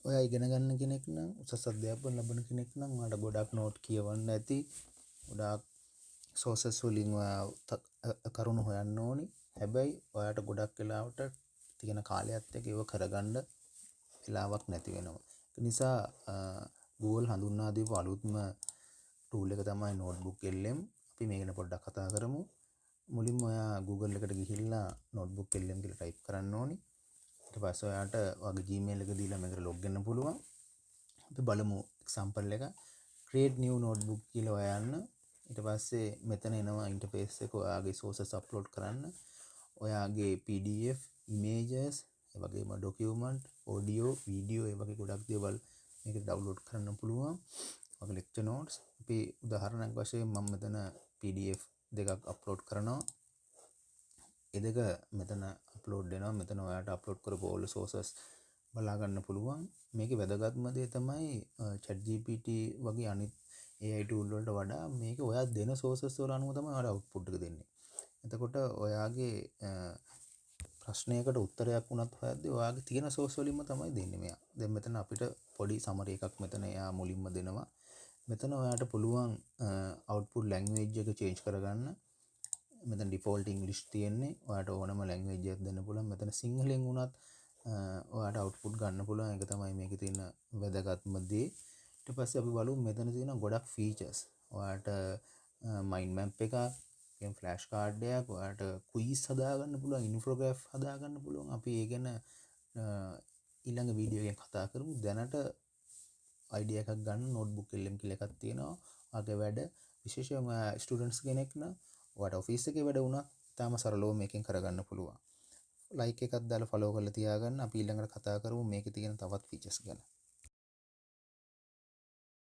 ඔයා ඉගෙන ගන්න කෙනෙක් නම්, උසස් අධ්‍යාපන ලබන කෙනෙක් නම්, ඔයාට ගොඩක් නෝට් කියවන්න ඇති. ගොඩාක් සෝසස් වලින් ඔයා කරුණු හොයන්න ඕනි. හැබැයි ඔයාට ගොඩක් වෙලාවට තියෙන කාලයත් එක්ක ඒව කරගන්න වෙලාවක් නැති වෙනවා. ඒ නිසා Google හඳුන්වා දීපු අලුත්ම ටූල් එක තමයි Notebook LM. අපි මේ ගැන පොඩ්ඩක් කතා කරමු. මුලින්ම ඔයා Google එකට ගිහිල්ලා Notebook LM කියලා ටයිප් කරන්න ඕනි. ඊට පස්සේ ඔයාට ඔයාගේ Gmail එක දීලා මේකට ලොග් වෙන්න පුළුවන්. අපි බලමු එක්සැම්පල් එක. Create new notebook කියලා ඔයා යන්න. ඊට පස්සේ මෙතන එනවා ඉන්ටර්ෆේස් එක ඔයාගේ සෝසස් අප්ලෝඩ් කරන්න. ඔයාගේ PDF, images, ඒ වගේම ඩොකියුමන්ට්, ඔඩියෝ, වීඩියෝ, ඒ වගේ ගොඩක් දේවල් මේකට ඩවුන්ලෝඩ් කරන්න පුළුවන්. ඔයාගේ ලෙක්චර් නෝට්ස්. අපි උදාහරණයක් වශයෙන් මම මෙතන PDF දෙකක් අප්ලෝඩ් කරනවා. ඒ දෙක මෙතන අප්ලෝඩ් වෙනවා. මෙතන ඔයාට අප්ලෝඩ් කරපු ඕල් සෝසස් බලා ගන්න පුළුවන්. මේකේ වැදගත්ම දේ තමයි ChatGPT වගේ අනිත් AI tool වලට වඩා මේක ඔයා දෙන සෝසස් වල අනුව තමයි ඔයාට අවුට්පුට් එක දෙන්නේ. එතකොට ඔයාගේ ප්‍රශ්නයකට උත්තරයක් වුණත් හොයද්දී ඔයාගේ තියෙන සෝස් වලින්ම තමයි දෙන්නේ මෙයා. දැන් මෙතන අපිට පොඩි සමරි එකක් මෙතන එයා මුලින්ම දෙනවා. මෙතන ඔයාට පුළුවන් අවුට්පුට් ලැන්ග්වේජ් එක චේන්ජ් කරගන්න. මෙතන ඩිෆෝල්ට් ඉංග්‍රීසි තියෙන්නේ. ඔයාට ඕනම ලැන්ග්වේජ් එකක් දෙන්න පුළුවන්. මෙතන සිංහලෙන් වුණත් ඔයාට අවුට්පුට් ගන්න පුළුවන්. ඒක තමයි මේකේ තියෙන වැදගත්ම දේ. ඊට පස්සේ අපි බලමු මෙතන තියෙන ගොඩක් ෆීචර්ස්. ඔයාට මයින්ඩ් මැප් එකක්, එහෙම ෆ්ලෑෂ් කාඩ් එකක්, ඔයාට ක්විස් හදාගන්න පුළුවන්, ඉන්ෆෝග්‍රැෆ් හදාගන්න පුළුවන්. අපි ඒ ගැන ඊළඟ වීඩියෝ එකෙන් කතා කරමු. දැනට අයිඩියා එකක් ගන්න නෝට්බුක් LM කියලා එකක් තියෙනවා. ඔයාගේ වැඩ, විශේෂයෙන්ම ඔයා ස්ටුඩන්ට්ස් කෙනෙක් නම්, ඔයාට ඔෆිස් එකේ වැඩ වුණත් ඉතාම සරලව මේකෙන් කරගන්න පුළුවන්. ලයික් එකක් දාලා ෆලෝ කරලා තියාගන්න. අපි ඊළඟට කතා කරමු මේකේ තියෙන තවත් ෆීචර්ස් ගැන.